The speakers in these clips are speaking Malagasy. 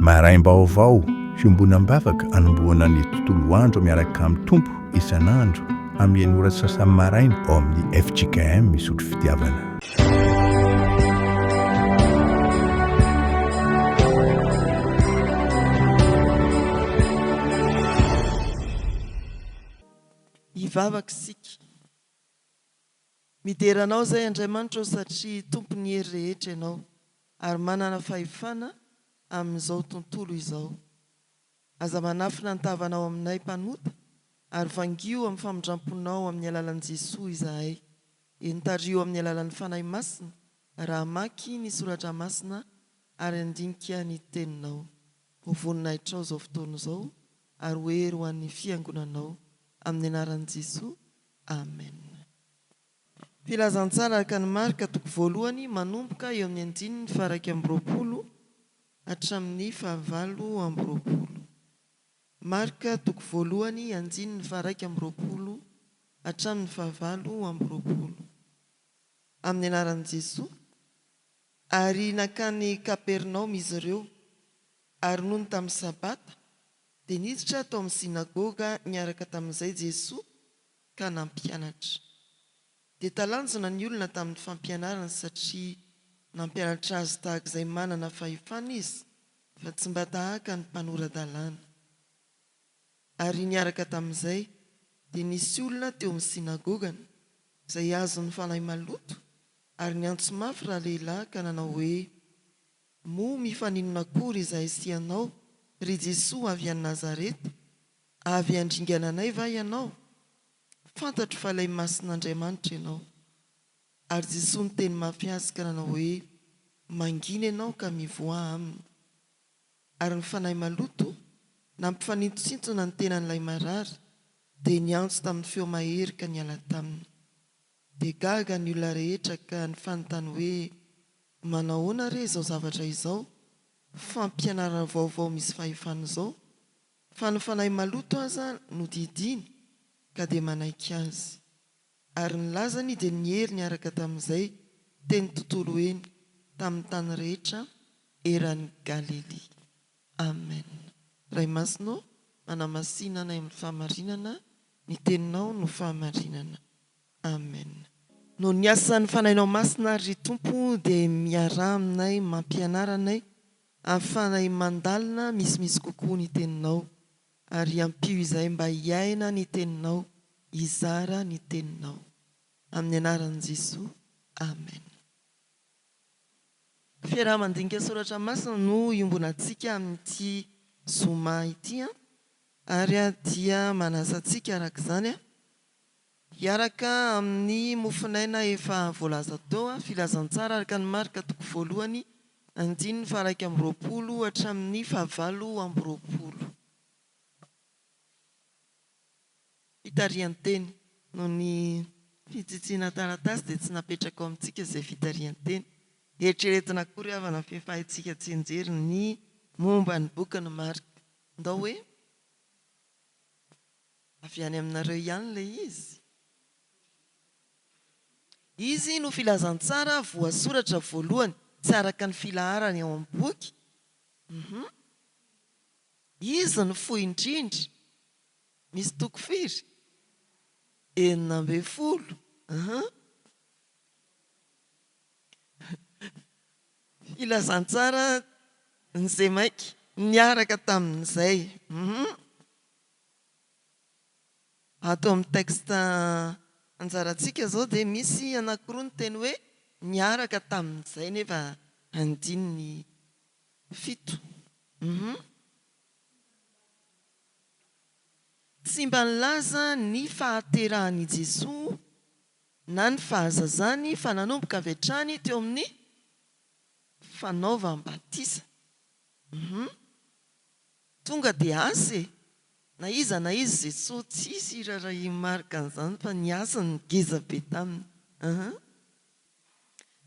Maraim-baovao, fiombonam-bavaka anombohana ny tontolo andro miaraka amin'ny Tompo isan'andro amin'ny enina ora sy sasany maraina ao amin'ny fjkm Isotry Fitiavana. Hivavaka isika. Midera Anao izahay Andriamanitra o satria Tompon'ny hery rehetra Ianao ary manana fahefana amin'izao tontolo izao. Aza manafina ny tavanao aminay mpanota ary vangio amin'ny famindramponao amin'ny alalan'i Jesoa izahay. Eny tariho amin'ny alalan'ny Fanahy Masina raha hamaky ny Soratra Masina ary handinika ny Teninao. Ho voninahitrao izao fotoana izao ary ho hery ho an'ny Fiangonanao. Amin'ny anaran'i Jesoa. Amen. Filazantsara araka an'i Marka toko voalohany manomboka eo amin'ny andininy faha-21 hatramin'ny faha-28. Marka toko voalohany andininy faha-21 hatramin'ny faha-28. Amin'ny anaran'i Jesoa. Ary nankany Kapernaomy izy ireo, ary nony tamin'ny Sabata, dia niditra tao amin'ny synagoga niaraka tamin'izay Jesoa ka nampianatra. Dia talanjona ny olona tamin'ny fampianarany satria nampianatra azy tahaka izay manana fahefana izy fa tsy mba tahaka ny mpanora-dalàna. Ary niaraka tamin'izay dia nisy olona teo amin'ny synagogany izay azon'ny fanahy maloto ary niantso mafy ralehilahy ka nanao hoe, Moa mifaninona akory izahay sy ianao, ry Jesoa avy any Nazareta? Avy handringana anay va ianao? Fantatro fa ilay Masin'Andriamanitra ianao. Ary Jesoa niteny mafy azy ka nanao hoe, Mangina ianao ka mivoaha aminy. Ary ny fanahy maloto nampifanintontsintona ny tenan'ilay marary, dia niantso tamin'ny feo mahery ka niala taminy. Dia gaga ny olona rehetra ka nifanontany hoe, Manahoana re izao zavatra izao, fampianarana vaovao misy fahefana izao? Fa ny fanahy maloto aza no didiany ka dia manaiky azy. Ary ny lazany dia niery niaraka tamin'izay teny tontolo eny tamin'ny tany rehetra eran'i Galilia. Amen. Ray Masina ô, manamasina anay amin'ny fahamarinana, ny Teninao no fahamarinana. Amen. Noho ny asan'ny Fanahinao Masina ary ry Tompo dia miaraha aminay mampianara anay ahafahanay mandalina misimisy kokoa ny Teninao ary ampio izahay mba hiaina ny Teninao hizara ny Teninao. Amin'ny anaran'i Jesoa. Amen. Fiaraha-mandinika soratra masina no iombonantsika amin'ity zoma ity ary dia manasa antsika araka izany hiaraka amin'ny mofon'aina efa voalaza teo, Filazantsara araka an'i Marka toko voalohany andininy faha-21 hatramin'ny faha-28. Fitarihan-teny. Noho ny fitsitsiana taratasy dia tsy napetraka ao amintsika izay fitarihan-teny. Eritreretina akory havana f'efa haintsika tsianjery ny momba ny bokin'i Marka. Ndao hoe avy any aminareo ihany ilay izy. Izy no filazantsara voasoratra voalohany, tsy araka ny filaharany ao amin'ny boky. Hum. Izy no fohy indrindra. Misy toko firy? 16. Hum. Filazantsara ny Zemaika niaraka tamin'izay. Hum. Ato amin'ny texte anjarantsika izao dia misy anankiroa ny teny hoe niaraka tamin'izay nefa andininy fito. Hum. Tsy mba nilaza ny fahaterahan'i Jesoa na ny fahazazany fa nanomboka avy hatrany teo amin'ny fanaovam-batisa. Hum. Tonga dia asa e! Na iza na iza Jesoa tsisy irarahian'i Marc an'izany fa ny asany no geza be taminy. Hum.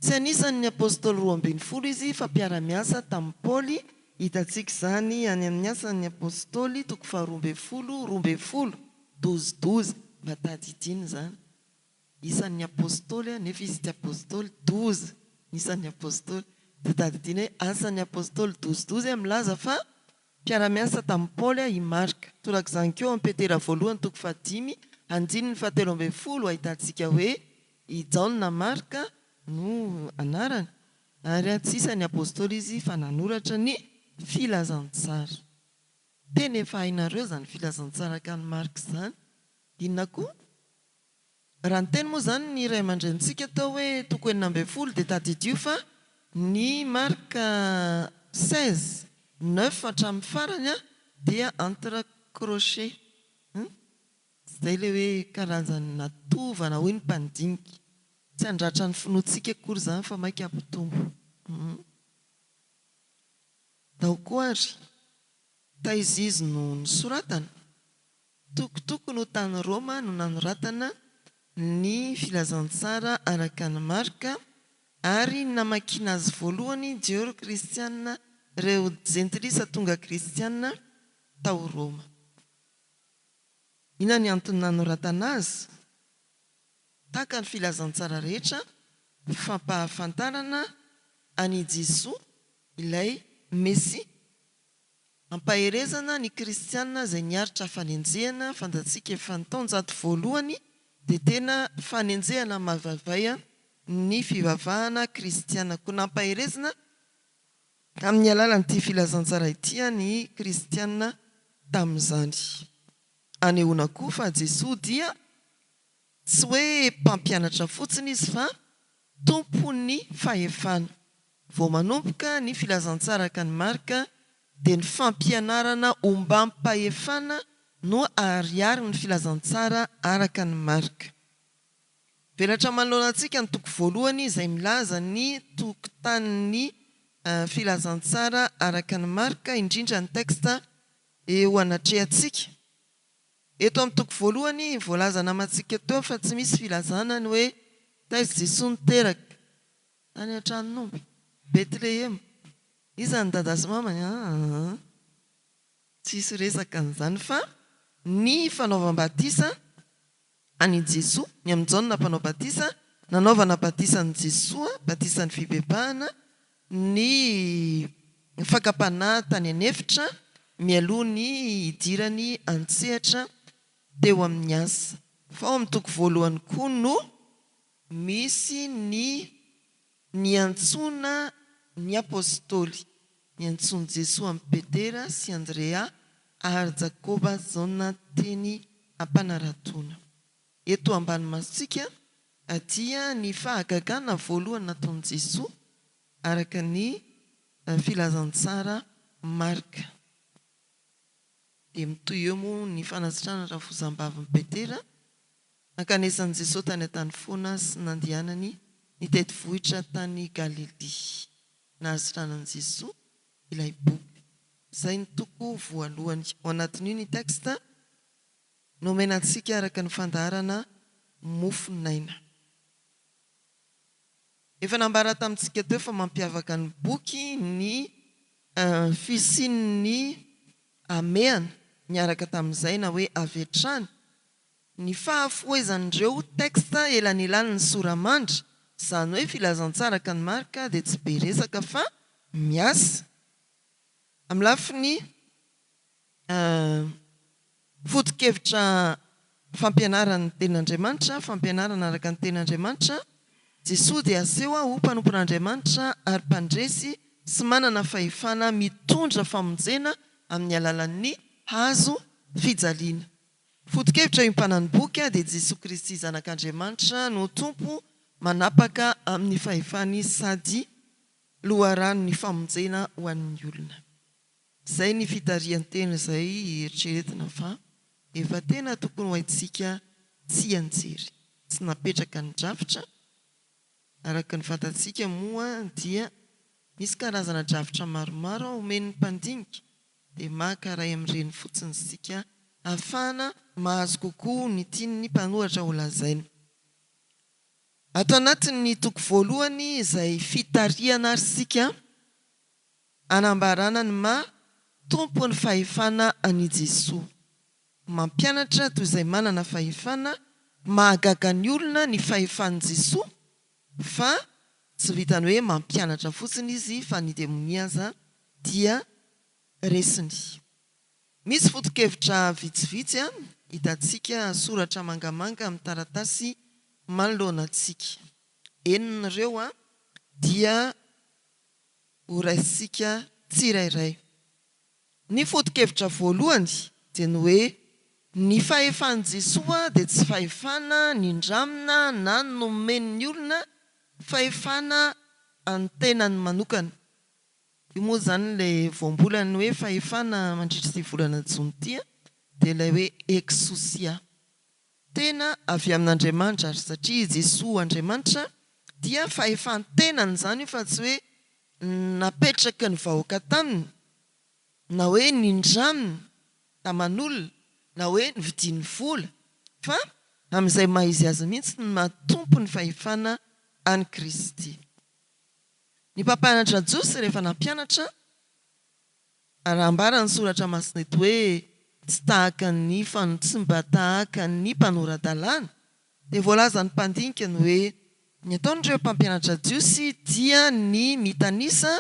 Tsy anisan' ny Apôstôly 12 izy fa mpiara-miasa tamin'i Paoly, hitantsika izany any amin'ny Asan' ny Apôstôly toko faharoambinifolo, 12, 12 12, mba tadidina izany. Isan' ny Apôstôly nefa izy tsy Apôstôly, 12 ny isan' ny Apôstôly. Dia tadidiana hoe Asan'ny Apostoly 12 12 milaza fa mpiara-miasa tamin'i Paoly i Marka. Torak'izany koa ao amin'ny Petera voalohany toko fahadimy andininy fahatelo ambin'ny folo ahitantsika hoe i Jaona Marka no anarany ary tsy isan'ny Apostoly izy fa nanoratra ny Filazantsara. Tena efa hainareo izany Filazantsara araka an'i Marka izany. Inona koa? Raha niteny moa izany ny ray aman-drenintsika tao hoe toko 16 dia tadidio fa ny Marka 16, 9 hatramin'ny farany dia entre crochet. Izay ilay hoe karazana tovana hoy ny mpandinika. Tsy handratra ny finoantsika akory izany fa mainka hampitombo. Tao koa ary, taiza izy no nosoratana? Tokotokony ho tany Roma no nanoratana ny Filazantsara araka an'i Marka, ary ny namakiana azy voalohany dia ireo Kristiana, ireo Jentilisa tonga Kristiana tao Roma. Inona ny antony nanoratana azy? Tahaka ny Filazantsara rehetra, fampahafantarana an'i Jesoa, ilay Mesia. Ampaherezana ny kristiana izay niaritra fanenjehana, fantatsika efa ny taonjato voalohany dia tena fanenjehana mavaivay ny fivavahana kristiana. Koa nampaherezina tamin'ny alalan'ity filazantsara ity ny kristiana tamin'izany. Anehoana koa fa Jesoa dia tsy hoe mpampianatra fotsiny izy fa tompon'ny fahefana. Vao manomboka ny filazantsara araka an'i Marka dia ny fampianarana ombam-pahefana no ahariharin'ny filazantsara araka an'i Marka. Velatra manoloana antsika ny toko voalohany izay milaza ny tokotanin'ny filazantsara araka an'i Marka, indrindra ny texte eo anatrehantsika. Eto amin'ny toko voalohany, voalaza namantsika teo fa tsy misy filazana ny hoe taiza Jesoa niteraka, tany an-tranon'omby, Betlehema, iza ny dada sy mamany, aa tsisy resaka an'izany fa ny fanaovam-batisa an'i Jesoa, ny amin'i Jaona mpanao batisa, nanaovana batisa an'i Jesoa, batisan'ny fibebahana, ny fakam-panahy tany an'efitra mialoha ny hidirany an-tsehatra teo amin'ny asa. Fa ao amin'ny toko voalohany koa no misy ny niantsoana ny Apostoly, niantsoan'i Jesoa an'i Petera sy Andrea ary Jakoba Jaona teny am-panaratoana. Eto ambany masontsika dia ny fahagagana voalohany nataon'i Jesoa araka ny filazantsara Marka. Dia mitohy eo moa ny fanasitranana rafozambavin'i Petera, nankanesan'i Jesoa tany an-tany foana sy nandehanany nitety vohitra tany Galilia. Nahasitranan'i Jesoa ilay boka. Izay ny toko voalohany. Ao anatin'io ny texte nomena antsika araka ny fandaharana Mofon'aina. Efa nambara tamintsika teo fa mampiavaka ny boky ny fisian'ny hamehana niaraka tamin'izay na hoe avy hatrany ny fahafohezan'ireo texte elanelanin'ny sora-mandry, izany hoe filazantsara araka an'i Marka dia tsy be resaka fa miasa amin'ny lafiny Foto-kevitra fampianaran'ny Tenin'Andriamanitra, Fampianarana araka ny Tenin'Andriamanitra, Jesoa dia aseho ho mpanompon'Andriamanitra ary mpandresy sy manana fahefana mitondra famonjena amin'ny alalan'ny hazo fijaliana. Foto-kevitra iompanan'ny boky dia Jesoa Kristy Zanak'Andriamanitra no Tompo manapaka amin'ny fahefany sady loharanon'ny famonjena ho an'ny olona. Izay ny fitarihan-teny izay eritreretina fa efa tena tokony ho haintsika tsianjery. Tsy napetraka ny drafitra, araka ny fantatsika moa dia misy karazana drafitra maromaro omen'ny mpandinika dia maka iray amin'ireny fotsiny isika ahafahana mahazo kokoa ny tian'ny mpanoratra ho lazaina. Ato anatin'ny toko voalohany izay fitarihana ary isika Anambarana ny maha Tompon'ny fahefana an'i Jesoa. Mampianatra toy izay manana fahefana, mahagaga ny olona ny fahefan'i Jesoa fa Tsy vitan'ny hoe mampianatra fotsiny izy fa ny demonia aza dia resiny. Misy foto-kevitra vitsivitsy hitantsika soratra mangamanga amin'ny taratasy manoloana antsika. Enina ireo dia horaisintsika tsirairay. Ny foto-kevitra voalohany dia ny hoe ny fahefan'i Jesoa dia tsy fahefana nindramina na nomen'ny olona, fahefana an'ny tenany manokana. Io moa izany ilay voambolan'ny hoe fahefana mandritra ity volana jona ity dia ilay hoe exousia. Tena avy amin'Andriamanitra ary satria i Jesoa Andriamanitra dia fahefan-tenany izany io fa tsy hoe napetraky ny vahoaka taminy na hoe nindraminy taman'olona na hoe novidiany vola fa amin'izay maha izy azy mihitsy no maha tompon'ny fahefana an'i Kristy. Ny mpampianatra jiosy rehefa nampianatra Raha ambara ny soratra masina eto hoe tsy tahaka ny tsy mba tahaka ny mpanora-dalàna, dia voalazan'ny mpandinika ny hoe ny ataon'ireo mpampianatra jiosy dia ny mitanisa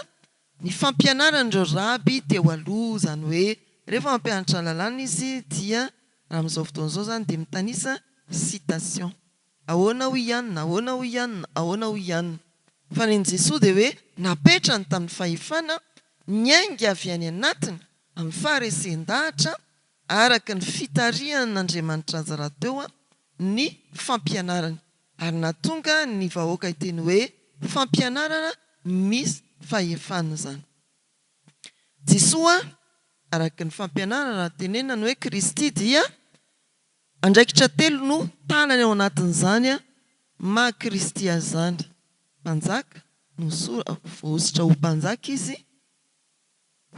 ny fampianaran'ireo raby teo aloha, izany hoe rehefa mampianatra lalàna izy dia raha amin'izao fotoana izao izany dia mitanisa citation. Ahoana hoy i Anna, ahoana hoy i Anna, ahoana hoy i Anna. Fa nen'i Jesoa dia hoe napetrany tamin'ny fahefana niainga avy any anatiny amin'ny faharesen-dahatra araka ny fitarihan'Andriamanitra azy rahateo ny fampianarany ary nahatonga ny vahoaka hiteny hoe fampianarana misy fahefana izany. Jesoa araka ny fampianarana raha tenenina ny hoe Kristy dia Andraikitra telo no tanany ao anatin'izany maha Kristy azy izany, Mpanjaka, nosora, voahosotra ho mpanjaka izy,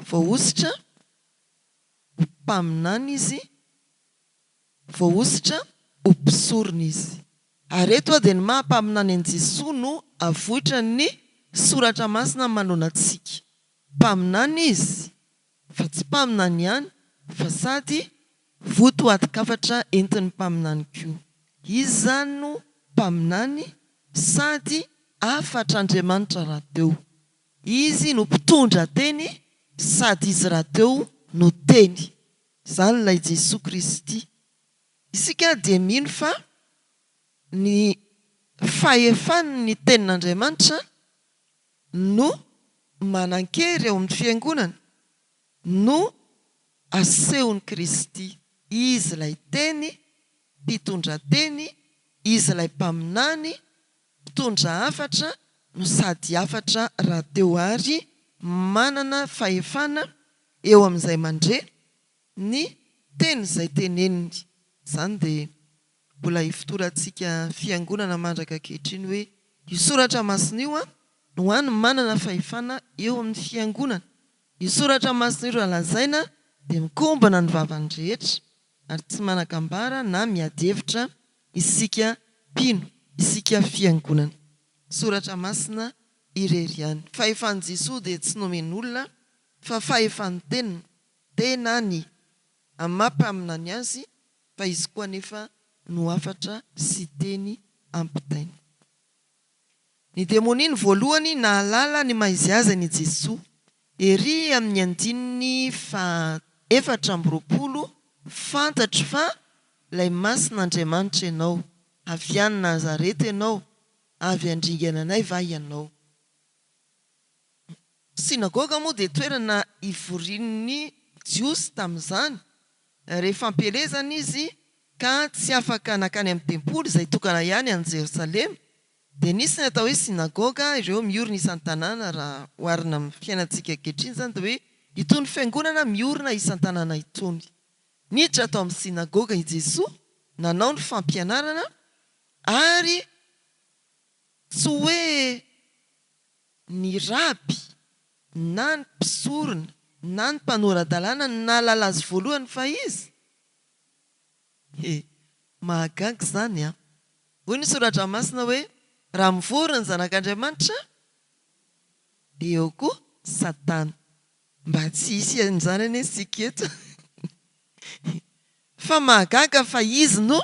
voahosotra ho mpaminany izy, voahosotra ho mpisorona izy. Ary eto dia ny maha mpaminany an'i Jesoa no avoitran'ny Soratra Masina manoloana antsika. Mpaminany izy, fa tsy mpaminany ihany fa sady votoatin-kafatra entin'ny mpaminany koa. Izy izany no mpaminany sady hafatr'Andriamanitra rahateo. Izy no mpitondra teny sady izy rahateo no teny. Izany ilay Jesoa Kristy. Isika dia mino fa ny fahefan'ny tenin'Andriamanitra no manan-kery ao amin'ny Fiangonana no asehon'i Kristy. Izy ilay Teny, mpitondra teny, Izy ilay Mpaminany, mpitondra hafatra no sady hafatra rahateo ary manana fahefana eo amin'izay mandre ny teny izay teneniny. Izany dia mbola ifotorantsika Fiangonana mandraka ankehitriny hoe io Soratra Masina io no hany manana fahefana eo amin'ny Fiangonana. Io Soratra Masina io raha lazaina dia mikombona ny vavan'ny rehetra ary tsy manan-kambara na miady hevitra isika mpino, isika Fiangonana. Soratra Masina irery ihany. Fahefan'i Jesoa dia tsy nomen'olona fa fahefan'ny teniny, tenany, amin'ny maha mpaminany azy fa izy koa anefa no hafatra sy teny ampitainy. Ny demonia no voalohany nahalala ny maha izy azy an' i Jesoa. Ery amin' ny andininy faha 24, Fantatro fa ilay Masin' Andriamanitra ianao, avy any Nazareta ianao, avy handringana anay va ianao? Synagoga moa dia toerana ivorian'ny Jiosy tamin'izany. Rehefa am-pielezana izy ka tsy afaka nankany amin'ny tempoly, izay tokana ihany any Jerosalema, dia nisy ny atao hoe synagoga, ireo miorina isan-tanàna, raha oharina amin'ny fiainantsika ankehitriny izany dia hoe itony fiangonana miorina isan-tanàna itony. Niditra tao amin'ny synagoga i Jesoa, nanao ny fampianarana, ary tsy hoe ny raby na ny mpisorona na ny mpanora-dalàna no nahalala azy voalohany fa izy? He, mahagaga izany an! Hoy ny Soratra Masina hoe, Raha mivory ny zanak'Andriamanitra, dia eo koa Satana. Mba tsy hisy an'izany anie isika eto. Fa mahagaga fa izy no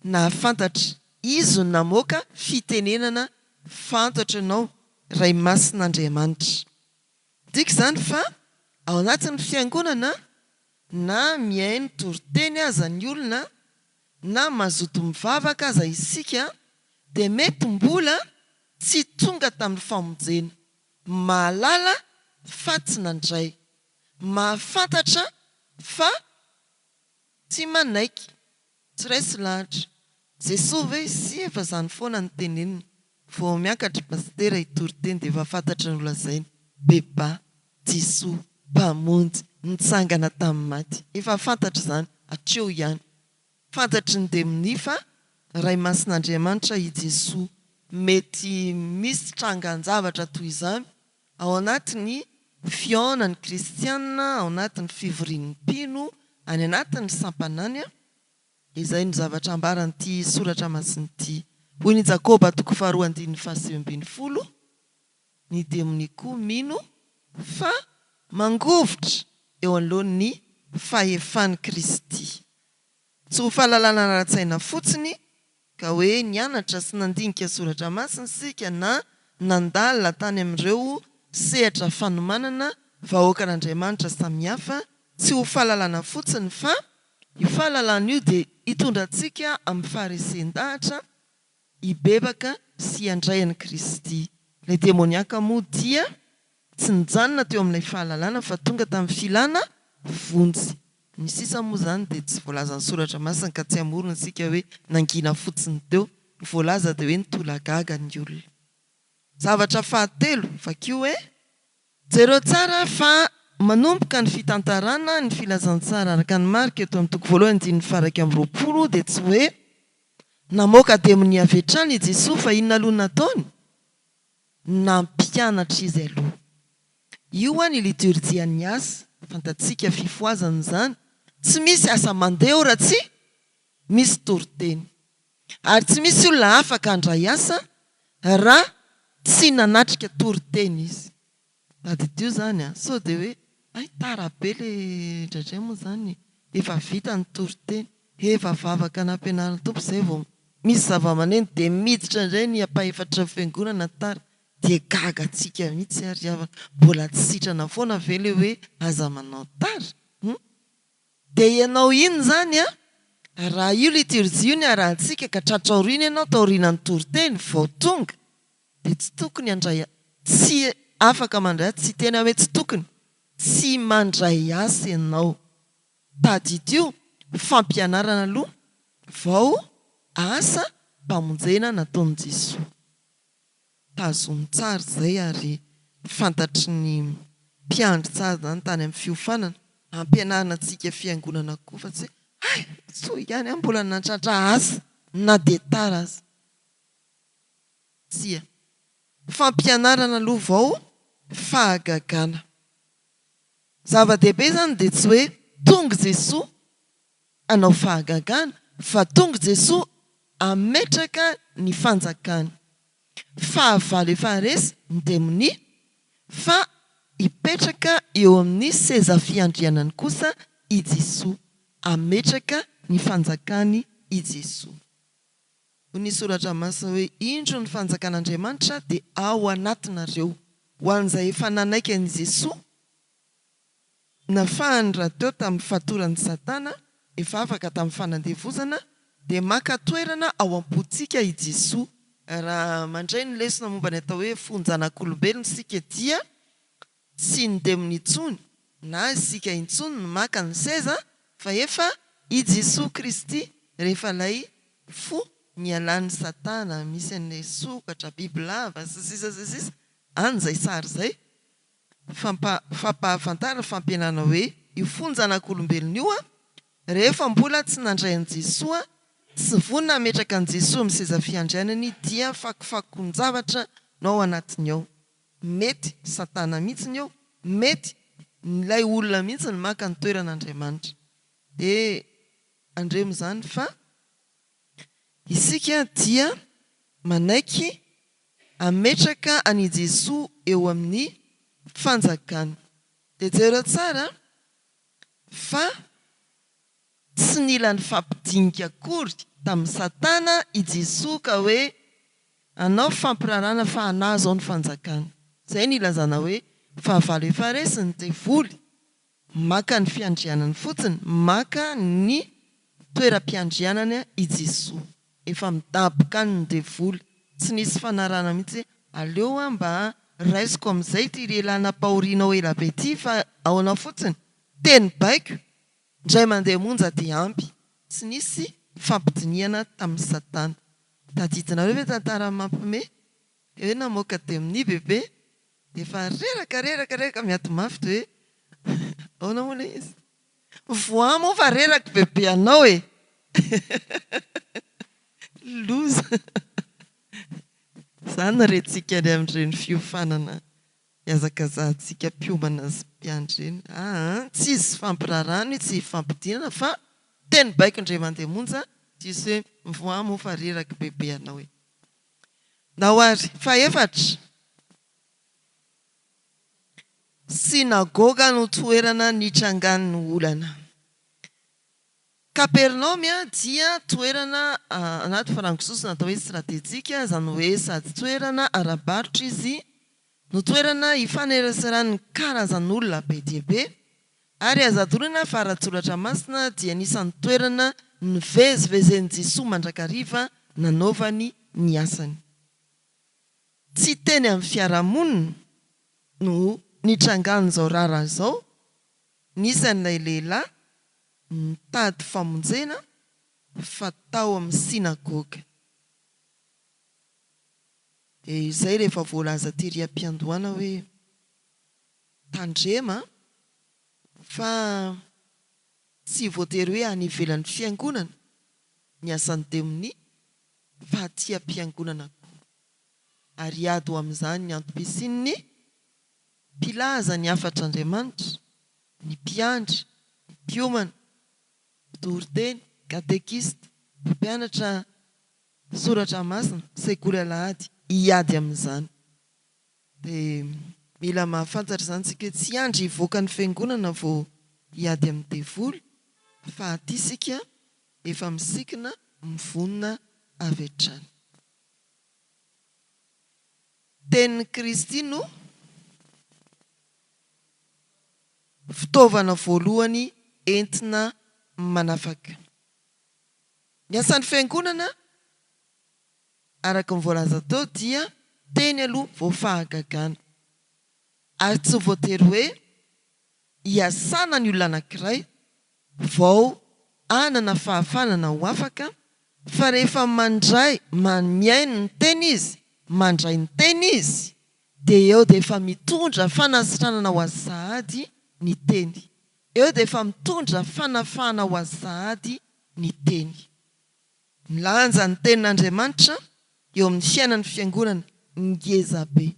nahafantatra. Izy no namoaka fitenenana Fantatro ianao, Ray Masin'Andriamanitra. Midika izany fa ao anatin'ny fiangonana, na mihaino toriteny aza ny olona, na mazoto mivavaka aza isika, dia mety mbola tsy tonga tamin'ny famonjena. Mahalala fa tsy nandray. Mahafantatra fa tsy manaiky. Tsy resy lahatra. Jesoa ve sy efa zany foana no teneniny. Vao miakatra pasitera hitory teny dia efa fantatra ny holazainy. Beba, Jesoa, Mpamonjy, nitsangana tamin'ny maty. Efa fantatra izany hatreo ihany. Fantatry ny demonia fa Ray Masin'Andriamanitra i Jesoa. Mety misy trangan-javatra toy izany ao anatin'ny fihaonan'ny kristiana, ao anatin'ny fivorian'ny mpino, any anatin'ny sampana any. Izay no zavatra ambaran'ity soratra masina ity. Hoy ny Jakoba toko faharoa andininy faha-19, Ny demonia koa mino fa mangovitra eo anoloan'ny fahefan'i Kristy. Tsy ho fahalalana ara-tsaina fotsiny ka hoe nianatra sy nandinika soratra masina isika na nandalina tany amin'ireo sehatra fanomanana vahoakan'Andriamanitra samihafa, tsy ho fahalalana fotsiny fa io fahalalana io dia hitondra antsika amin'ny faharesen-dahatra hibebaka sy handray an'i Kristy. Ilay demoniaka moa dia tsy nijanona teo amin'ilay fahalalana fa tonga tamin'ny filana vonjy. Ny sisa moa izany dia tsy voalazan'ny Soratra Masina ka tsy hamorona isika hoe nangina fotsiny teo. Ny voalaza dia hoe nitolagaga ny olona. Zavatra fahatelo, vakio hoe. Jereo tsara fa manomboka ny fitantarana ny filazantsara araka an'i Marka eto amin'ny toko voalohany andininy faha-21 dia tsy hoe namoaka demonia avy hatrany i Jesoa fa inona aloha no nataony? Nampianatra izy aloha. Io an ny liturjian'ny asa, fantatsika fifohazana izany, tsy misy asa mandeha eo raha tsy misy toriteny. Ary tsy misy olona afaka handray asa raha tsy nanatrika toriteny izy. Tadidio izany an! Sao dia hoe hay tara be le indraindray moa izany efa vita ny toriteny, efa vavaka nampianarin'ny Tompo izay vao misy zava-maneno dia miditra indray ny ampahefatry ny fiangonana tara dia gaga antsika mihitsy ary havana, mbola tsy sitrana foana ve le hoe aza manao tara? Hum? Dia ianao iny izany an, raha io liturgie io niarahantsika ka tratra aoriana ianao taorianan'ny toriteny vao tonga dia tsy tokony handray tsy afaka mandray tsy hiteny aho hoe tsy tokony, tsy mandray asa ianao. Tadidio, fampianarana aloha vao asa mpamonjena nataon'i Jesoa. Tazomy tsara izay ary fantatry ny mpiandry tsara izany tany amin'ny fiofanana. Ampianarina antsika fiangonana koa fa tsy hoe hay soa ihany aho mbola nahatratra asa na dia tara aza. Tsia. Fampianarana aloha vao fahagagana. Zava-dehibe izany dia tsy hoe tonga Jesoa hanao fahagagana fa tonga Jesoa hametraka ny fanjakany. Fahavalo efa resy ny demonia fa hipetraka eo amin'ny seza fiandrianany kosa i Jesoa. Hametraka ny fanjakany i Jesoa. Hoy ny Soratra Masina hoe, Indro ny fanjakan'Andriamanitra dia ao anatinareo. Ho an'izay efa nanaiky an'i Jesoa, nafahany rahateo tamin'ny fatoran'i Satana, efa afaka tamin'ny fanandevozana, dia maka toerana ao am-pontsika i Jesoa. Raha mandray ny lesona momba ny atao hoe fon-janak'olombelona isika dia tsy ny demony intsony na isika intsony no maka ny seza fa efa i Jesoa Kristy rehefa ilay fo nialan'i Satana misy an'ilay sokatra, bibilava, sy ny sisa sy ny sisa any izay sary izay fampahafantarana, fampianarana hoe io fon-janak'olombelona io rehefa mbola tsy nandray an'i Jesoa, tsy vonona hametraka an'i Jesoa amin'ny seza fiandrianany dia fakofakon-javatra no ao anatiny ao. Mety satana mihitsy ny eo, mety ilay olona mihitsy no maka ny toeran'Andriamanitra. Dia andremo izany fa isika dia manaiky hametraka an'i Jesoa eo amin'ny fanjakany. Dia jereo tsara fa tsy nila nifampidinika akory tamin'i Satana i Jesoa ka hoe. Hanao fampirarana fa anah zao ny fanjakana. Zay ny ilazana hoe fahavalo efa resy ny devoly, maka ny fiandrianany fotsiny, maka ny toeram-piandrianany i Jesoa. Efa midaboka any ny devoly, tsy nisy fanarahana mihitsy hoe aleo aho mba raisiko amin'izay ity lehilahy nampahorianao ela be ity fa ahoana fotsiny, teny baiko, Indray mandeha monja dia ampy. Tsy nisy fifampidinihana tamin'i Satana. Tadidinareo ve tantara mampime hoe namoaka demonia bebe dia efa reraka reraka reraka miady mafy dia hoe ahoana moa ilay izy? Mivoaha moa fa reraka bebe anao e! Loza! Izany no rentsika any amin'ireny fiofanana Ihazakazahantsika mpiomana sy mpiandry ireny aa tsy izy fampirarahana io tsy ifampidinana fa teny baiko indray mandeha monja tsisy hoe mivoaha moa fa reraky bebe anao e. Ndao ary, fahefatra, Synagoga no toerana nitrangan'ny olana. Kapernaomy dia toerana anaty farango-sosona atao hoe stratejika, izany hoe sady toerana ara-barotra izy no toerana ifaneraseran'ny karazan'olona be dia be, ary azo adorina fa ara-tsoratra masina dia anisan'ny toerana nivezivezen'i Jesoa mandrakariva nanaovany ny asany. Tsy teny amin'ny fiarahamonina no nitrangan'izao raharaha izao, nisy an'ilay lehilahy nitady famonjena fa tao amin'ny synagoga. Dia izay rehefa voalaza tery am-piandohana hoe tandrema fa tsy voatery hoe any ivelan'ny fiangonana ny asan'ny demonia fa aty am-piangonana koa. Ary hiady ho amin'izany ny antom-pisian'ny mpilaza ny hafatr'Andriamanitra, ny mpiandry, ny mpiomana, mpitory teny, katekista, mpampianatra soratra masina, sekoly alahady, hiady amin'izany. Dia mila mahafantatra izany isika hoe tsy hiandry hivoaka ny fiangonana vao hiady amin'ny devoly fa aty isika efa misikina mivonona avy hatrany. Tenin'i Kristy no fitaovana voalohany entina manafaka. Ny asan'ny Fiangonana, araka ny voalaza teo, dia teny aloha vao fahagagana. Ary tsy voatery hoe hiasana ny olona anankiray vao hanana fahafahana na ho afaka fa rehefa mandray mihaino ny teny izy, mandray ny teny izy dia eo dia efa mitondra fanasitranana ho azy sahady ny teny. Eo dia efa mitondra fanafahana ho azy sahady ny teny. Milanja ny tenin'Andriamanitra eo amin'ny fiainan'ny fiangonana ngeza be.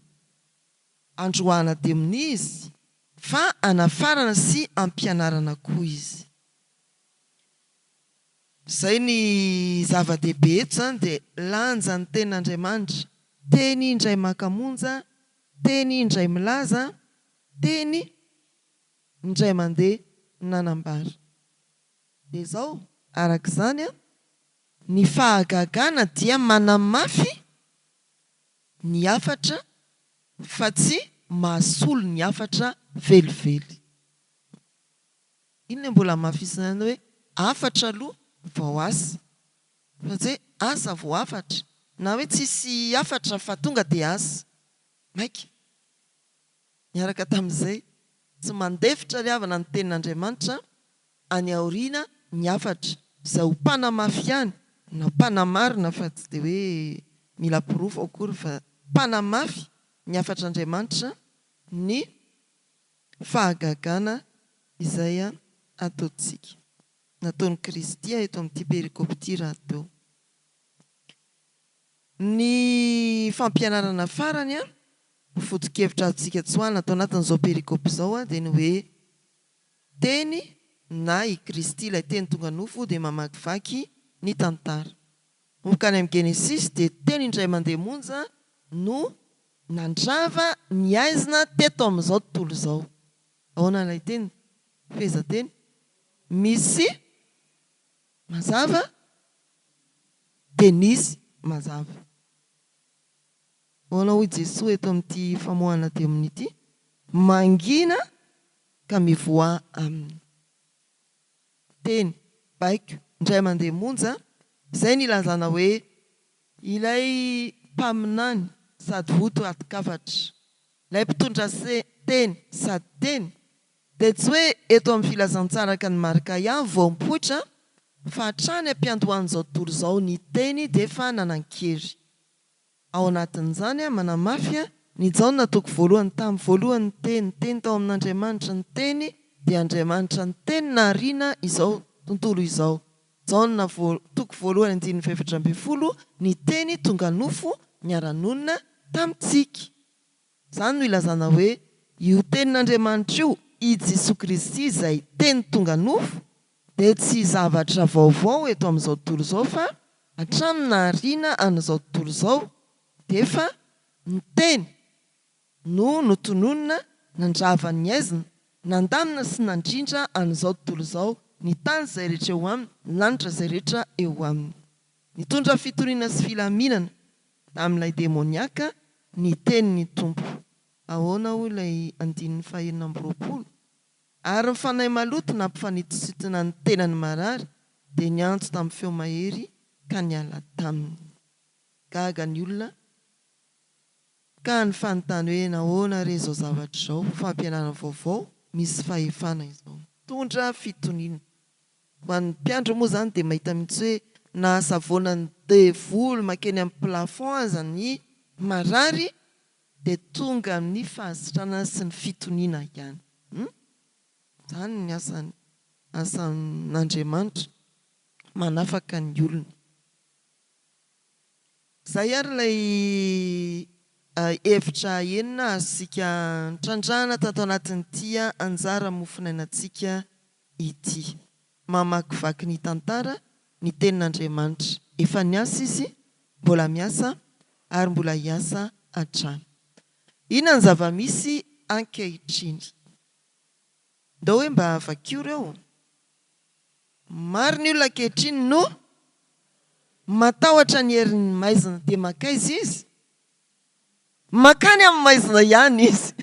Androahana demonia izy fa anafarana sy ampianarana koa izy. Izay ny zava-dehibe eto izany dia lanjan'ny tenin'Andriamanitra, teny indray maka monja, teny indray milaza, teny indray mandeha nanambara. Dia izao, araka izany, ny fahagagana dia manamafy ny hafatra fa tsy mahasolo ny hafatra velively. Iny ilay mbola hamafisina ihany hoe hafatra aloha vao asa fa tsy hoe asa vao hafatra na hoe tsisy hafatra fa tonga dia asa. Maika. Niaraka tamin'izay, tsy mandefitra ry havana ny tenin'Andriamanitra any aoriana ny hafatra izay ho mpanamafy ihany na mpanamarina fa tsy dia hoe mila porofo akory fa mpanamafy ny hafatr'Andriamanitra ny fahagagana izay ataontsika. Nataon'i Kristy eto amin'ity perikopa ity rahateo. Ny fampianarana farany ho foto-kevitra azontsika tsoahina ato anatin'izao perikopa izao dia ny hoe Teny na i Kristy ilay Teny tonga nofo dia mamakivaky ny tantara. Manomboka any amin'ny Genesisy dia teny indray mandeha monja no nandrava ny haizina teto amin'izao tontolo izao. Ahoana ilay teny? Fehezanteny. Misy mazava dia nisy mazava. Ahoana hoy Jesoa eto amin'ity famoahana demony ity? Mangina ka mivoaha aminy. Teny, baiko, indray mandeha monja, izay nilazana hoe ilay mpaminany sady hoto atin-kafatra, ilay mpitondra teny sady teny, dia tsy hoe eto amin'ny filazantsara araka an'i Marka ihany vao mipoitra fa hatrany am-piandohan'izao tontolo izao ny teny dia efa nanan-kery. Ao anatin'izany, manamafy ny Jaona toko voalohany, Tamin'ny voalohany ny Teny, ny Teny tao amin'Andriamanitra, ny Teny dia Andriamanitra, ny Teny nahariana izao tontolo izao. Jaona toko voalohany andininy faha-14, Ny Teny tonga nofo niara-nonina tamintsika. Izany no ilazana hoe io Tenin'Andriamanitra io, i Jesoa Kristy izay Teny tonga nofo, dia tsy zavatra vaovao eto amin'izao tontolo izao fa hatramin'ny nahariana an'izao tontolo izao dia efa ny Teny no notononina nandrava ny haizina, nandamina sy nandrindra an'izao tontolo izao, ny tany izay rehetra eo aminy, ny lanitra izay rehetra eo aminy. Nitondra fitoriana sy filaminana tamin'ilay demoniaka ny tenin'ny Tompo. Ahoana hoy ilay andininy faha-26? Ary ny fanahy maloto nampifanitosintona ny tenany marary dia niantso tamin'ny feo mahery ka niala taminy. Gaga ny olona ka nifanontany hoe nahoana re izao zavatra izao, fampianarana vaovao misy fahefana izao. Mitondra fitoniana. Ho an'ny mpiandry moa izany dia mahita mihitsy hoe na savoanan'ny devoly mankeny amin'ny plafond aza ny marary dia tonga amin'ny fahasitranana sy ny fitoniana ihany. Hum? Izany ny asany, asan'Andriamanitra manafaka ny olony. Izay ary ilay hevitra enina azontsika nitrandrahana tato anatin'ity anjara mofonainantsika ity. Mamakivaky ny tantara ny Tenin'Andriamanitra. Efa niasa Izy, mbola miasa ary mbola hiasa hatrany. Inona ny zava-misy ankehitriny? Ndao hoe mba vakio ireo. Maro ny olona ankehitriny no matahotra ny herin'ny maizina. Dia mankaiza izy? Mankany amin'ny maizina ihany izy.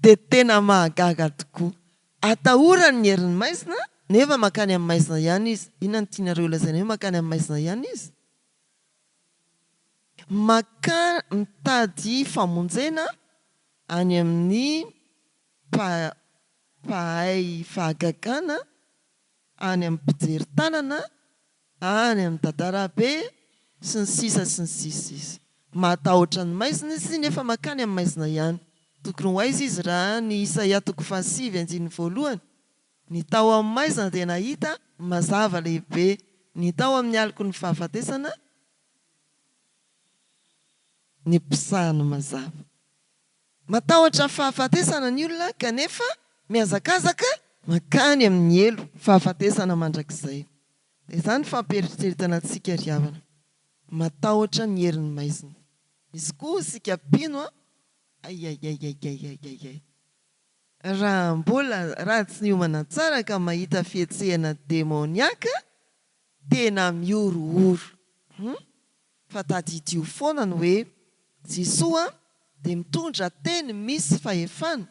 Dia tena mahagaga tokoa. Atahorany ny herin'ny maizina, nefa mankany amin'ny maizina ihany izy. Inona no tianareo holazaina hoe mankany amin'ny maizina ihany izy? Maka mitady famonjena any amin'ny mpahay fahagagana, any amin'ny mpijery tanana, any amin'i Dadarabe, sy ny sisa sy ny sisa izy. Matahotra ny maizina izy nefa mankany amin'ny maizina ihany. Tokony ho aiza izy raha ny Isaia toko fahasivy andininy voalohany? Ny tao amin'ny maizina dia nahita mazava lehibe, ny tao amin'ny aloky ny fahafatesana niposahany mazava. Matahotra fahafatesana ny olona kanefa mihazakazaka mankany amin'ny helo, fahafatesana mandrakizay. Dia izany fampiheritreretana antsika ry havana. Matahotra ny herin'ny maizina. Misy koa isika mpino an, aiaiaiaiaiaiaiai. Raha mbola, raha tsy niomana tsara ka mahita fihetsehana demoniaka, tena mihorohoro. Hum. Fa tadidio foana ny hoe Jesoa dia mitondra teny misy fahefana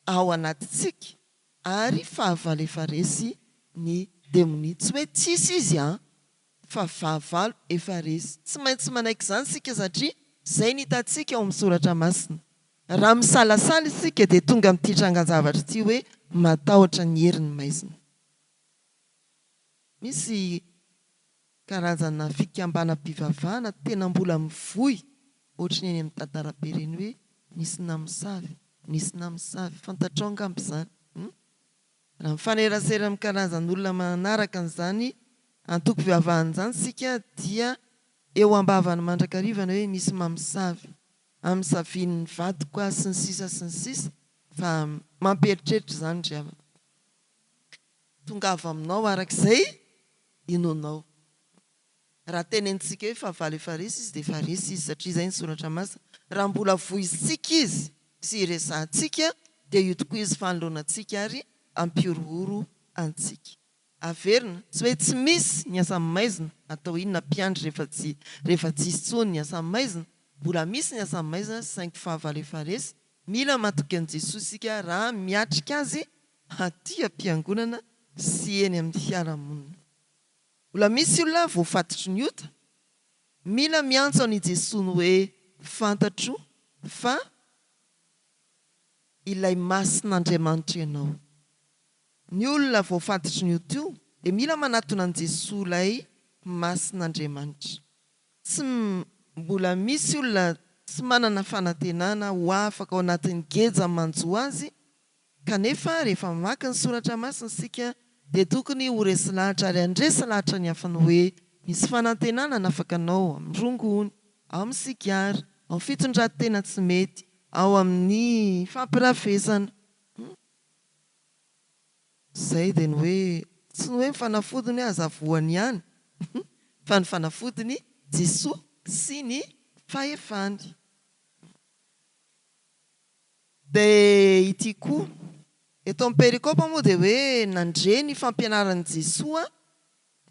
ao anatintsika ary fahavalo efa resy ny demonia. Tsy hoe tsisy izy an! Fa fahavalo efa resy. Tsy maintsy manaiky izany isika satria izay ny hitantsika ao amin'ny soratra masina. Raha misalasala isika dia tonga amin'ity trangan-javatra ity hoe matahotra ny herin'ny maizina. Misy karazana fikambanam-pivavahana tena mbola mivoy ohatry ny eny amin'ny dadarabe ireny hoe nisy namosavy, nisy namosavy, fantatrao angamba izany hum? Raha mifanerasera amin'ny karazan'olona manaraka an'izany antoko-pivavahana izany isika dia eo am-bavany mandrakariva ny hoe misy mamosavy, amosavian'ny vadiko aho sy ny sisa sy ny sisa fa mampieritreritra izany ry havana. Tongava aminao araka izay inoanao. Raha tenenintsika hoe fahavalo efa resy izy dia efa resy izy satria izay ny soratra masina. Raha mbola voizintsika izy sy iresahantsika dia io tokoa izy fanoloana antsika ary hampihorohoro antsika. Averina, tsy hoe tsy misy ny asan'ny maizina, atao inona mpiandry rehefa tsy rehefa tsisy intsony ny asan'ny maizina? Mbola misy ny asan'ny maizina saingy fahavalo efa resy, mila matoky an'i Jesoa isika raha miatrika azy aty am-piangonana sy eny amin'ny fiarahamonina. Mbola misy olona voafatotry ny ota, mila miantso an'i Jesoa ny hoe fantatro fa ilay Masin'Andriamanitra ianao. Ny olona voafatotry ny ota io dia mila manatona an'i Jesoa ilay Masin'Andriamanitra. Tsy mbola misy olona tsy manana fanantenana ho afaka ao anatin'ny geja manjo azy, kanefa rehefa mamaky ny soratra masina isika dia tokony ho resy lahatra ary handresy lahatra ny hafa ny hoe misy fanantenana hanafaka anao amin'ny rongony, ao amin'ny sigara, ao amin'ny fitondran-tena tsy mety, ao amin'ny fampirafesana. Izay dia ny hoe, tsy ny hoe ny fanafodiny hoe aza voany ihany, fa ny fanafodiny Jesoa sy ny fahefany. Dia ity koa, eto amin'ny perikopa moa dia hoe nandre ny fampianaran'i Jesoa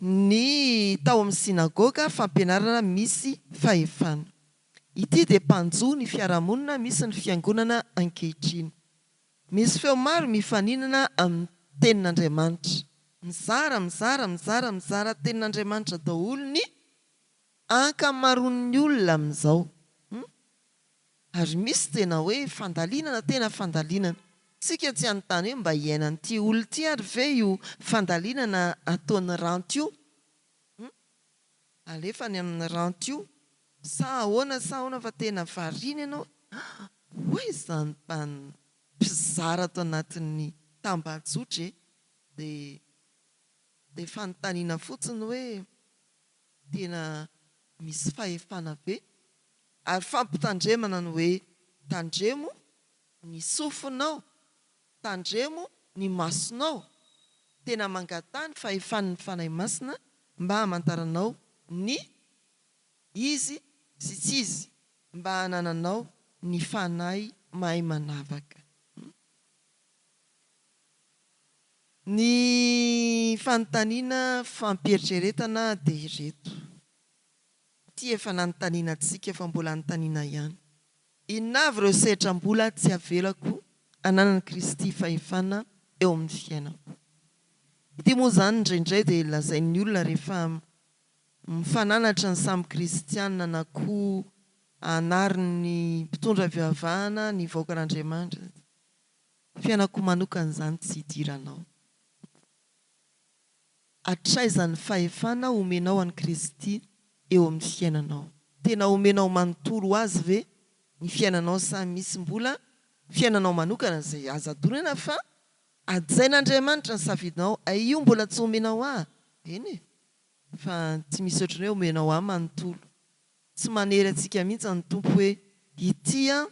ny tao amin'ny synagoga, fampianarana misy fahefana. Ity dia mpanjo ny fiarahamonina misy ny fiangonana ankehitriny. Misy feo maro mifaninana amin'ny Tenin'Andriamanitra. Mizara, mizara, mizara, mizara Tenin'Andriamanitra daholo ny ankamaroan'ny olona amin'izao. Hum. Ary misy tena hoe fandalinana, tena fandalinana. Tsika tsy hanontany hoe mba iainan'ity olona ity ary ve io fandalinana ataon'i Ranto io? Hum. Alefa any amin'ny Ranto io sa ahoana sa ahoana fa tena variana ianao hoy izany mpizara ato anatin'ny tambajotra e! Dia dia fanontaniana fotsiny hoe tena misy fahefana ve? Ary fampitandremana ny hoe tandremo ny sofinao, tandremo ny masonao, tena mangataha ny fahefan'ny Fanahy Masina mba hamantaranao ny Izy sy tsy izy mba hanananao ny fanahy mahay manavaka. Ny fanontaniana fampieritreretana dia ireto. Ity efa nanontaniana antsika fa mbola anontaniana ihany. Inona avy ireo sehatra mbola tsy avelako hananan'i Kristy fahefana eo amin'ny fiainako? Ity moa izany indraindray dia lazain'ny olona rehefa Mifananatra ny samy kristiana na koa anarin'ny mpitondra fivavahana ny vahoakan'Andriamanitra. Fiainako manokana izany tsy idiranao. Hatraiza ny fahefana omenao an'i Kristy eo amin'ny fiainanao? Tena omenao manontolo ho Azy ve ny fiainanao sa misy mbola fiainanao manokana izay aza adorina fa hajain'Andriamanitra ny safidinao, ay io mbola tsy omenao ahy? Eny e! Fa tsy misy ohatran'ny hoe omenao ahy manontolo. Tsy manery antsika mihitsy ny Tompo hoe ity an,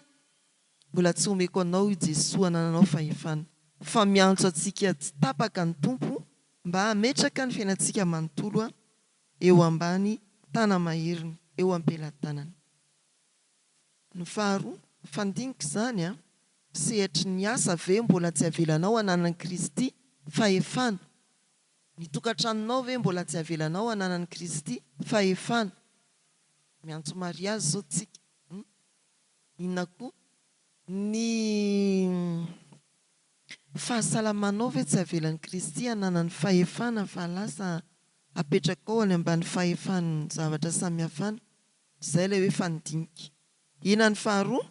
mbola tsy omeko anao i Jesoa anananao fahefana. Fa miantso antsika tsy tapaka ny Tompo mba hametraka ny fiainantsika manontolo eo ambany tana-maheriny, eo am-pelatanany. Ny faharoa, fandinika izany an, sehatry ny asa ve mbola tsy avelanao ananan'i Kristy fahefana? Ny tokantranonao ve mbola tsy avelanao hananan'i Kristy fahefana? Miantso mariazy izao tsika hum. Inona koa? Ny fahasalamanao ve tsy avelan'i Kristy hananany fahefana fa lasa apetrakao any ambany fahefan'ny zavatra samihafa any? Izay ilay hoe fandinika. Inona ny faharoa?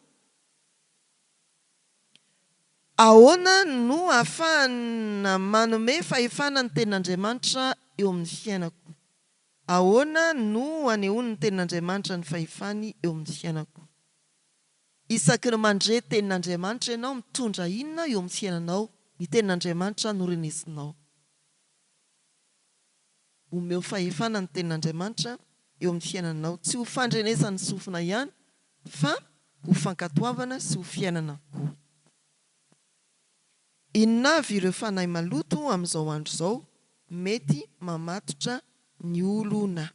Ahoana no ahafahana manome fahefana ny Tenin'Andriamanitra eo amin'ny fiainako? Ahoana no anehoan'ny Tenin'Andriamanitra ny fahefany eo amin'ny fiainako? Isaky ny mandre Tenin'Andriamanitra ianao, mitondra inona eo amin'ny fiainanao ny Tenin'Andriamanitra norenesinao? Omeo fahefana ny Tenin'Andriamanitra eo amin'ny fiainanao, tsy ho fandrenesan'ny sofina ihany fa ho fankatoavana sy ho fiainana koa. Inona avy ireo fanahy maloto amin'izao andro izao mety mamatotra ny olona?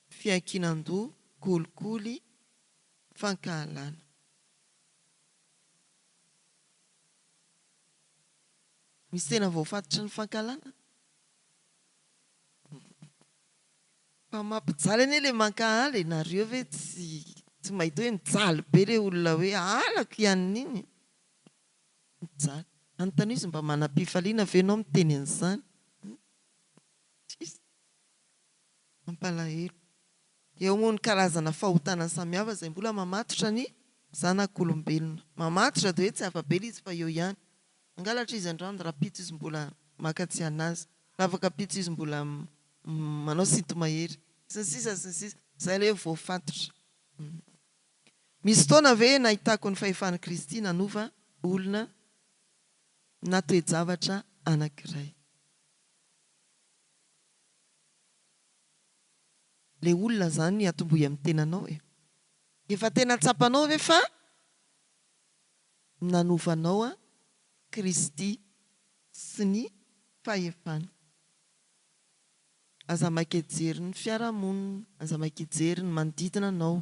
Fiankinan-doha, kolikoly, fankahalana. Misy tena voafatotry ny fankahalana? Fa mampijaly anie le mankahala e, nareo ve tsy tsy mahita hoe mijaly be le olona hoe halako i anona iny e. Mijaly. Anontanio izy mba manam-pifaliana ve enao miteny an'izany? Tsisy. Mampalahelo. Eo moa ny karazana fahotana samihafa izay mbola mamatotra ny zanak'olombelona. Mamatotra dia hoe tsy afa-bela izy fa eo ihany. Mangalatra izy androany, rahampitso izy mbola maka tsy an'azy, rahafakampitso izy mbola manao sinto-mahery, sy ny sisa sy ny sisa. Izay ilay hoe voafatotra. Misy fotoana ve nahitako ny fahefan'i Kristy nanova olona na toe-javatra anankiray? Le olona zany atombohy amin'ny tenanao e! Efa tena tsapanao ve fa nanova anao an Kristy sy ny fahefany? Aza maika hijery ny fiarahamonina, aza maika hijery ny manodidina anao,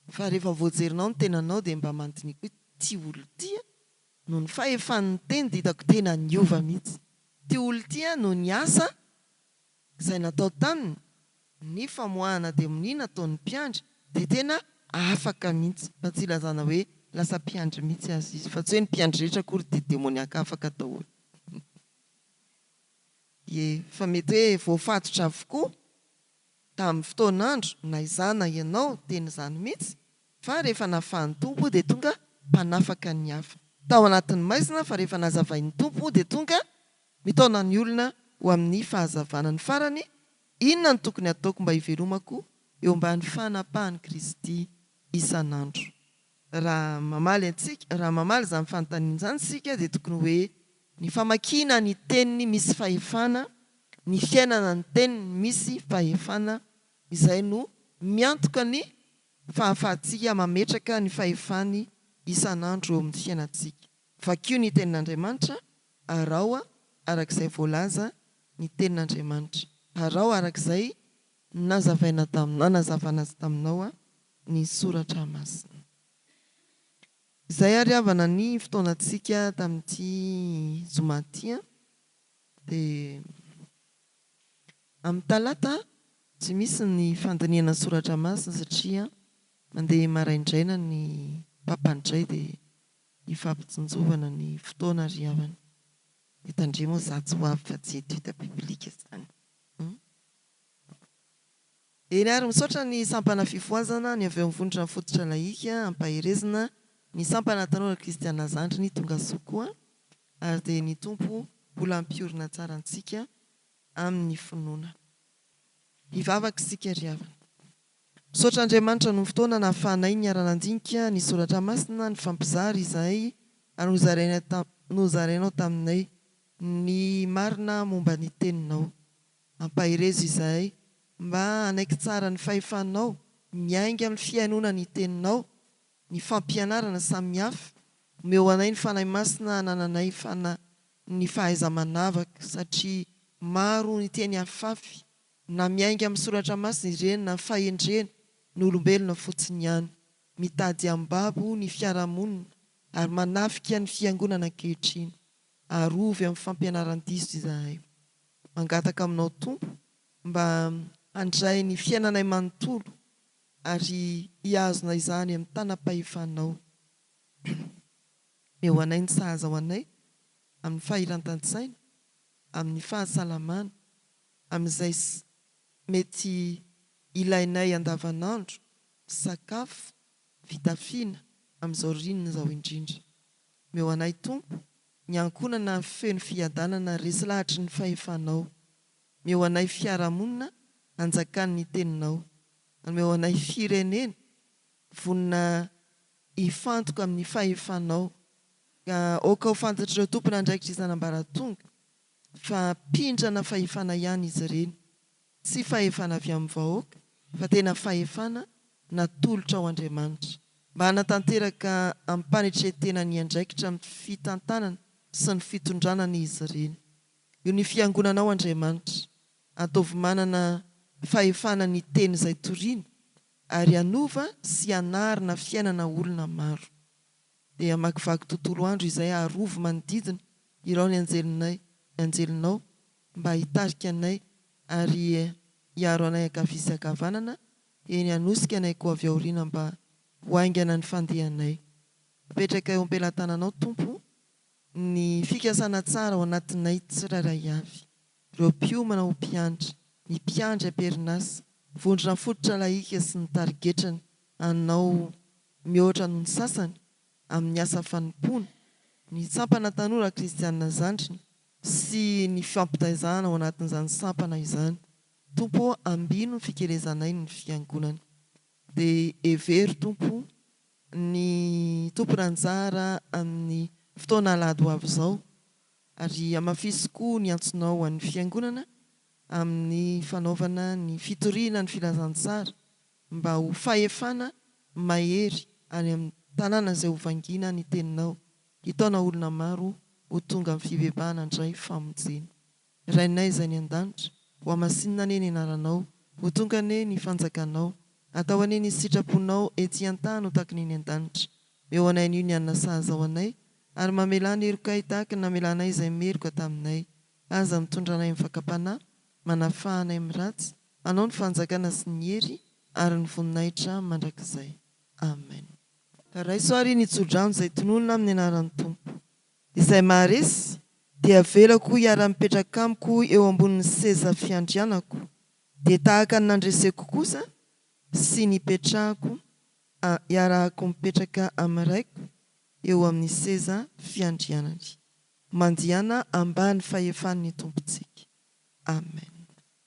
fa rehefa voajerinao ny tenanao dia mba mandiniha koa ity olona ity an, noho ny fahefan'ny teny dia hitako tena niova mihitsy, ity olona ity an noho ny asa izay natao taminy, ny famoahana demonia nataon'ny mpiandry dia tena afaka mihitsy, fa tsy ilazana hoe lasa mpiandry mihitsy aza izy, fa tsy hoe ny mpiandry rehetra akory dia demoniaka afaka daholo. Ie, fa mety hoe voafatotra avokoa tamin'ny fotoan'andro na izaho na ianao teny izany mihitsy, fa rehefa nafahan'ny Tompo dia tonga mpanafaka ny hafa. Tao anatin'ny maizina fa rehefa nazavain'ny Tompo dia tonga mitaona ny olona ho amin'ny fahazavana. Ny farany, inona no tokony hataoko mba hivelomako eo ambany fanapahan'i Kristy isan'andro? Raha mamaly antsika, raha mamaly izany fanontaniana izany isika dia tokony hoe ny famakiana ny teniny misy fahefana, ny fiainana ny teniny misy fahefana, izay no miantoka ny fahafahantsika mametraka ny fahefany isan'andro eo amin'ny fiainantsika. Vakio ny Tenin'Andriamanitra, araho araka izay voalaza ny Tenin'Andriamanitra. Araho araka izay nazavaina taminao, nanazavana azy taminao ny Soratra Masina. Izay ary havana ny fotoanantsika tamin'ity zoma ity. Dia amin'ny talata tsy misy ny fandinihana Soratra Masina satria mandeha maraindraina ny Papa indray dia hifampitsinjovana ny fotoana ry havana. Dia tandremo za tsy ho avy fa tsy étude biblique zany. Hum. Eny ary, misaotra ny sampana fifohazana, ny avy eo amin'ny vondrona fototra lahika, ampaherezina, ny sampana tanora kristiana zandriny tongasoa koa, ary dia ny Tompo mbola hampiorina tsara antsika amin'ny finoana. Hivavaka isika ry havana. Misaotra Andriamanitra noho ny fotoana nahafahanay niara-nandinika ny soratra masina, nifampizara izahay ary nozaraina nozarainao taminay ny marina momba ny teninao. Ampaherezo izahay mba hanaiky tsara ny fahefanao miainga amin'ny fihainoana ny teninao, ny fampianarana samihafa, omeo anay ny Fanahy Masina hanananay fana ny fahaiza-manavaka satria maro ny teny afafy Na miainga amin'ny soratra masina ireny na fahendrena ny olombelona fotsiny ihany. Mitady hambabo ny fiarahamonina ary manafika ny fiangonana ankehitriny. Arovy amin'ny fampianaran-diso izahay. Mangataka aminao Tompo mba handray ny fiainanay manontolo ary hihazona izany amin'ny tanam-pahefanao. Omeo anay ny sahaza ho anay amin'ny fahirantan-tsaina, amin'ny fahasalamana, amin'izay mety ilainay andavanandro, sakafo, fitafiana, amin'izao ririnina izao indrindra. Omeo anay Tompo ny ankohonana feno fiadanana resy lahatry ny fahefanao. Omeo anay fiarahamonina hanjakan'ny Teninao. Omeo anay firenena vonona hifantoka amin'ny fahefanao. Ka aoka ho fantatr'ireo tompon'andraikitra isan'ambaratonga fa mpindrana fahefana ihany izy ireny, tsy fahefana avy amin'ny vahoaka fa tena fahefana natolotra ho Andriamanitra mba hanatanteraka amim-panetren-tena ny andraikitra amin'ny fitantanana sy ny fitondrana anie izy ireny. Io ny fiangonanao Andriamanitra, ataovy manana fahefana ny teny izay toriana ary hanova sy hanarina fiainana olona maro. Dia hamakivaky tontolo andro izay arovy manodidina irao ny anjelinay, ny anjelinao mba hitarika anay ary hiaro anay ankavia sy ankavanana, eny hanosika anay koa avy aoriana mba ho haingana ny fandehanay. Apetraka eo am-pelatananao Tompo ny fikasana tsara ao anatinay tsirairay avy, ireo mpiomana ho mpiandry, ny mpiandry am-perinasa, vondrona fototra lahika sy ny tarigetrany hanao mihoatra noho ny sasany amin'ny asa fanompoana, ny sampana tanora kristiana zandriny sy ny fifampitaizana ao anatin'izany sampana izany. Tompo ô ambino ny fikelezanay ny fiangonana. Dia hevero Tompo ny tompon'anjara amin'ny fotoana alahady ho avy izao ary hamafiso koa ny antsonao ho an'ny fiangonana amin'ny fanaovana ny fitoriana ny filazantsara mba ho fahefana mahery any amin'ny tanàna izay ho vangiana ny teninao hitaona olona maro ho tonga amin'ny fibebahana handray famonjena. Rainay izay any an-danitra, hohamasinina anie ny anaranao, ho tonga anie ny fanjakanao, atao anie ny sitraponao ety an-tany ho tahaka ny eny an-danitra. Meo anay anio ny hanina sahaza ho anay, ary mamelà ny helokay tahaka ny namelanay izay meloka taminay. Aza mitondra anay amin'ny fakam-panahy, manafaha anay amin'ny ratsy, anao ny fanjakana sy ny hery ary ny voninahitra mandrakizay. Amen. Ka raiso ary ny tsodrano izay tononina amin'ny anaran'ny Tompo. Izay maharesy dia avelako hiara-mipetraka amiko eo ambonin'ny seza fiandrianako, dia tahaka ny nandreseko kosa sy nipetrahako hiarahako mipetraka amin'ny Raiko eo amin'ny seza fiandrianany. Mandehana ambany fahefan'ny Tompontsika. Amen.